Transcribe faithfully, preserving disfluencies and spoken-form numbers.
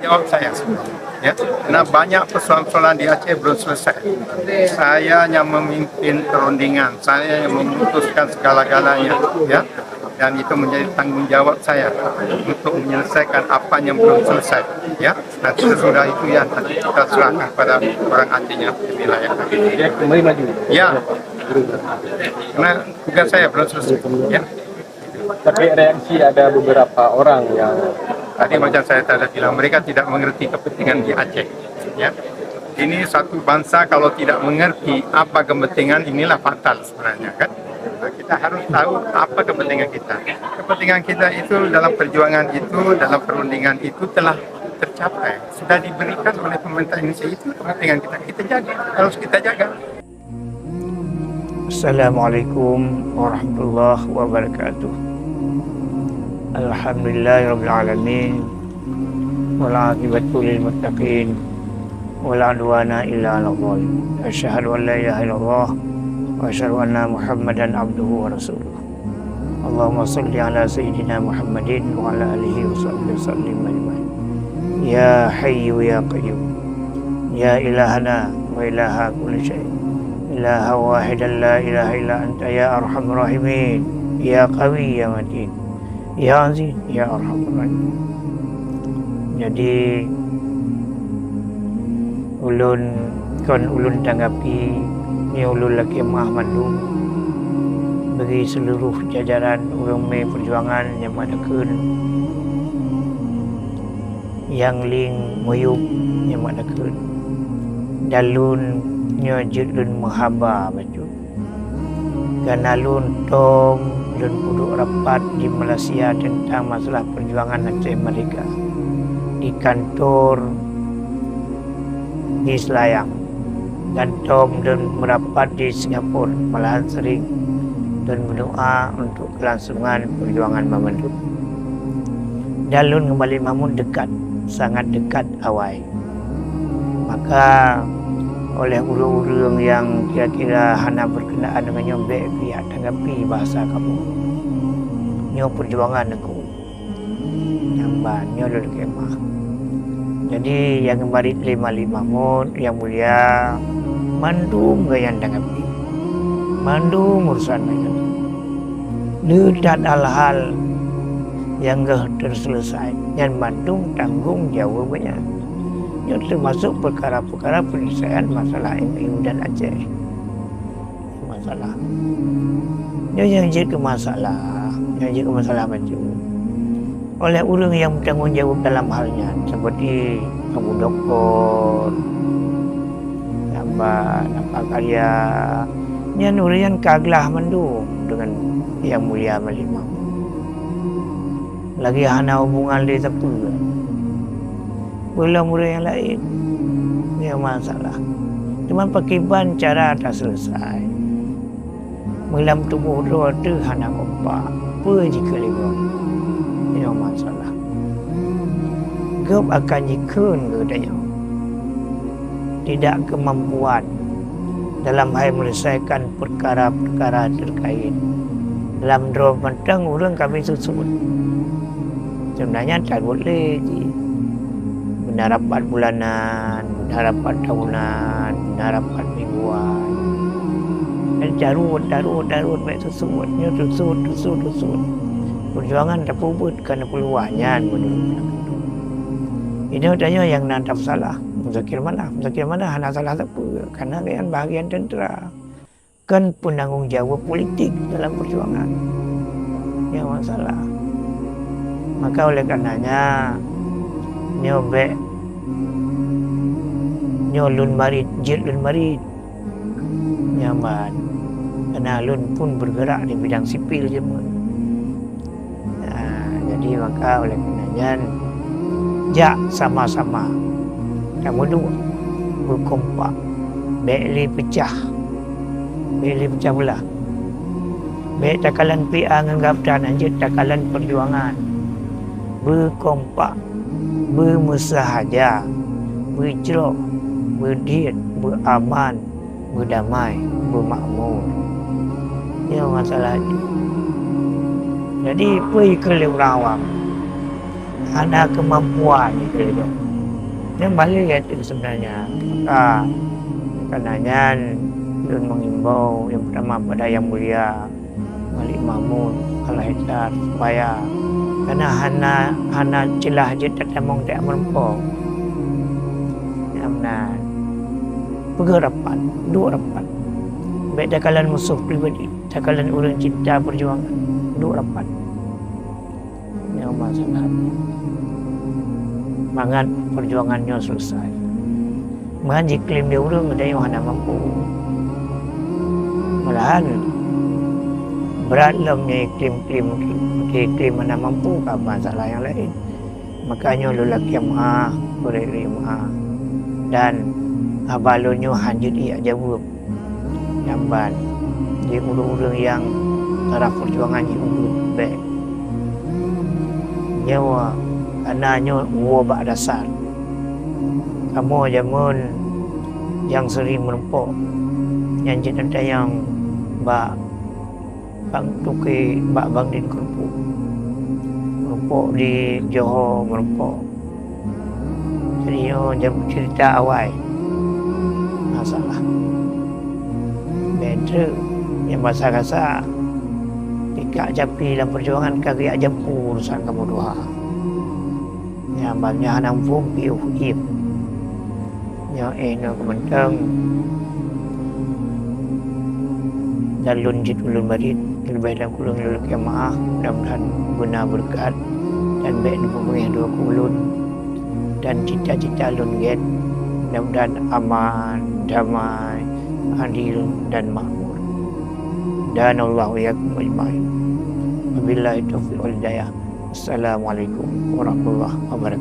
Jawab saya. Ya, karena banyak persoalan-persoalan di Aceh belum selesai. Saya yang memimpin perundingan, saya yang memutuskan segala-galanya, ya. Dan itu menjadi tanggung jawab saya untuk menyelesaikan apa yang belum selesai, ya. Dan sesudah itu, ya, nanti kita serahkan pada orang Aceh yang di wilayah. Dia kembali maju. Ya. Karena tugas saya belum selesai. Ya. Tapi reaksi ada beberapa orang yang... Tadi macam saya tadi bilang, mereka tidak mengerti kepentingan di Aceh. Ya. Ini satu bangsa kalau tidak mengerti apa kepentingan, inilah fatal sebenarnya, kan. Kita harus tahu apa kepentingan kita. Kepentingan kita itu dalam perjuangan itu, dalam perundingan itu telah tercapai. Sudah diberikan oleh pemerintah Indonesia, itu kepentingan kita. Kita jaga, harus kita jaga. Assalamualaikum warahmatullahi wabarakatuh. Alhamdulillahirabbil alamin. Wal aqibatu lil muttaqin. Wala udwana illa 'alal zalimin. Asyhadu an la ilaha illallah wa asyhadu anna Muhammadan abduhu wa rasuluh. Allahumma shalli ala sayyidina Muhammadin wa ala alihi wa sahbihi wa sallim ajma'in. Ya Hayyu ya Qayyum. Ya ilahana wa ilaha kulli syai. Ilaha wahidan la ilaha illa anta ya arhamar rahimin. Ya Qawi ya Matin. Ya Aziz, ya Arhamar Rahimin. Jadi, ulôn kon ulôn tanggapi, nyoe ulôn lakée meu'ah mandum bagi seluruh jajaran ureuëng mé peujuangan nyang mat takheun, nyang lieng muyueb nyang mat takheun. Dan lôn nyoe jeuet lôn meuhaba bacut. Kana lôn tom lôn peuduek rapat di Malaysia teuntang masalah peujuangan Aceh Merdeka di kantor di Selayang, dan tom lôn meurapat di Singapura, malahan sering lôn meudoá untuk keulangsungan peujuangan banmandum. Dan lôn ngon Malik Mahmud deukat, sangat deukat awai. Maka, oleh ureuëng-ureuëng nyang kira-kira hana berkenaan dengan nyoe, bék pihak tanggapi bahasa kamoe. Nyoe peujuangan aku. Nyang ban, nyoe lôn keumah. Jadi, nyang geumarit lé Malik Mahmud, nyang mulia, mandum geuh nyang tanggapi. Mandum urusan nyan. Le that hal-hal nyang geuh teuseuleusoe, nyan mandum tanggong jaweueb nyan. Nyoe teumasok peukara-peukara peunyeuleusoan masalah M O U dan Aceh. Masalah. Nyoe nyang jeuet keu masalah, nyang jeuet keu masalah bacut. Oleh ureuëng nyang meutanggong jaweueb dalam hal nyan, seperti Abu Doktor, Namba, Namba Karya, nyan ureuëng nyan ka glah mandum deungon Yang Mulia Malik Mahmud. Lagée hana hubungan lé sapeue. Peulom ureuëng nyang laén, nyoe masalah. Teuma pakriban cara taseuleusoe? Meulam tuboh droe teuh hana kompak, peue jikheun lé gob? Nyoe masalah. Gob akan jikheun geutanyoe tidak keumampuan dalam hai menyelesaikan peukara-peukara teukait. Dalam droe mantong ureuëng ka beususuet. Sebenarnya tarot lé jih. Beuna rapat bulanan, beuna rapat tahunan, beuna rapat mingguan. Dan tarot, tarot, tarot, baik susuet. Nyoe susuet, susuet, susuet. Perjuangan tapeubuet ka na peuluwah nyan meunurot. Inoe tanyoe nyang na tapeusalah. Muzakir Manaf, Muzakir Manaf hana salah sapeue, karena gobnyan bahagian tentera. Kan peunanggong jaweueb politik dalam perjuangan. Nyoe masalah. Maka oleh karenanya, nyoe bék, nyoe lôn marit, jeuet lôn marit. Nyoe ban, karena lôn pun bergerak di bidang sipil jameun. Nah, jadi maka oleh karena nyan, jak sama-sama tameuduek beukompak, bék lé peucah, bék lé peucah beulah. Bék takalon P A ngon GAM, tan, hanjeuet takalon perjuangan. Beukompak, beumeusahaja, beujroh, beudhiet, beuaman, beudamai, beumakmur. Nyoe masalah jih. Jadi, peue jikheun lé ureuëng awam? Hana keumampuan itu. Nyan balik itu sebenarnya. Maka, karena nyan, lôn mengimbau yang pertama pada Yang Mulia Malik Mahmud Al-Haidar supaya karena hana, hana ceulah jeuet tatamong teuh meureumpok. Nyang meunan. Peugah rapat, duek rapat. Bèk takalon musoh pribadi, takalon ureueng cinta peujuangan, duek rapat. Nyang masalah mangat peujuangan nyoe selesai. Meuhan jiklaim lé ureueng geutanyoe hana mampu. Malahan brat lom nyoe iklaim-klaim, iklaim hana mampu ka masalah nyang laén. Maka nyoe lôn lakèe meu'ah, lôn lakèe meu'ah. Dan haba lôn nyoe hana jeuet jak jaweueb. Nyan ban, di ureueng-ureueng nyang taraf peujuangan jih ubit bèk. Nyoe, kana nyoe woe bak dasar. Kamoe jameun nyang sering meurumpok, nyan jeuet tatanyong bak Bang Tuki, bak Bang Din Keurumpok. Meurumpok di Johor, meurumpok. Jadi, nyoe jam cerita awai. Masalah. Bèk treuk nyang basa-kasa. Tikak capi lam peujuangan ka geujak jampu urusan kamoe dua. Nyang banyak hana muphom piôh ié. Nyoe éh nyoe keumeunteung. Dan lôn jeuet ulôn barit, leubeh lam kureueng lôn lakèe meu'ah, mudah-mudahan beuna beureukat dan bèk neupeubeungèh droe keu ulôn. Dan cita-cita lôn gèt, mudah-mudahan aman, damai, adil dan makmur. Dan Allah wa iyyakum ajmain. Wabillahi taufiq wal hidayah. Assalamualaikum warahmatullahi wabarakatuh.